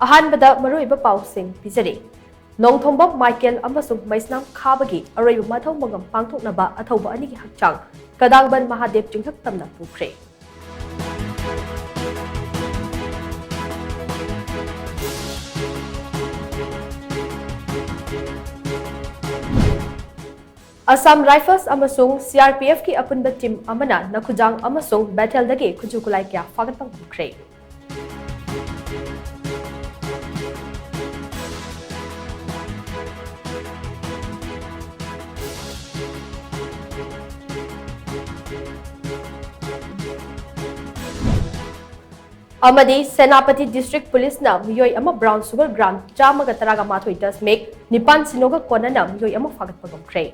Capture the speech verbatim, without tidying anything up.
ꯑꯍꯥꯟꯕꯗ ꯃꯔꯨꯑꯣꯏꯕ ꯄꯥꯎꯁꯤꯡ ꯄꯤꯖꯔꯤ꯫ ꯅꯣꯡꯊꯣꯝꯕꯝ ꯃꯥꯏꯀꯦꯜ ꯑꯃꯁꯨꯡ ꯃꯩꯁꯅꯥꯝ ꯈꯥꯕꯒꯤ ꯑꯔꯣꯏꯕ ꯃꯊꯧ ꯃꯉꯝ ꯄꯥꯡꯊꯣꯛꯅꯕ ꯑꯊꯧꯕ ꯑꯅꯤꯒꯤ ꯍꯛꯆꯥꯡ ꯀꯗꯥꯡꯕꯟ ꯃꯍꯥꯗꯦꯕ ꯆꯤꯡꯊꯛ ꯇꯝꯅ ꯄꯨꯈ꯭ꯔꯦ꯫ ꯑꯁꯥꯝ ꯔꯥꯏꯐꯜꯁ ꯑꯃꯁꯨꯡ ꯁꯤ ꯑꯥꯔ ꯄꯤ ꯑꯦꯐꯀꯤ ꯑꯄꯨꯟꯕ ꯇꯤꯝ ꯑꯃꯅ ꯅꯈꯨꯖꯥꯡ ꯑꯃꯁꯨꯡ ꯕꯦꯊꯦꯜꯗꯒꯤ ꯈꯨꯠꯁꯨ ꯈꯨꯠꯂꯥꯏ ꯀꯌꯥ ꯐꯥꯒꯠꯄ ꯉꯝꯈ꯭ꯔꯦ꯫ ꯑꯃꯗꯤ ꯁꯦꯅꯥꯄꯇꯤ ꯗꯤꯁꯇ꯭ꯔꯤꯛ ꯄꯨꯂꯤꯁꯅ ꯃꯤꯑꯣꯏ ꯑꯃ ꯕ꯭ꯔꯥꯎꯟ ꯁꯨꯒꯔ ꯒ꯭ꯔꯥꯝ ꯆꯥꯝꯃꯒ ꯇꯔꯥꯒ ꯃꯥꯊꯣꯏ ꯗꯁꯃꯤꯛ ꯅꯤꯄꯥꯟ ꯁꯤꯅꯣꯒ ꯀꯣꯟꯅꯅ ꯃꯤꯑꯣꯏ ꯑꯃ ꯐꯥꯒꯠꯄ ꯉꯝꯈ꯭ꯔꯦ꯫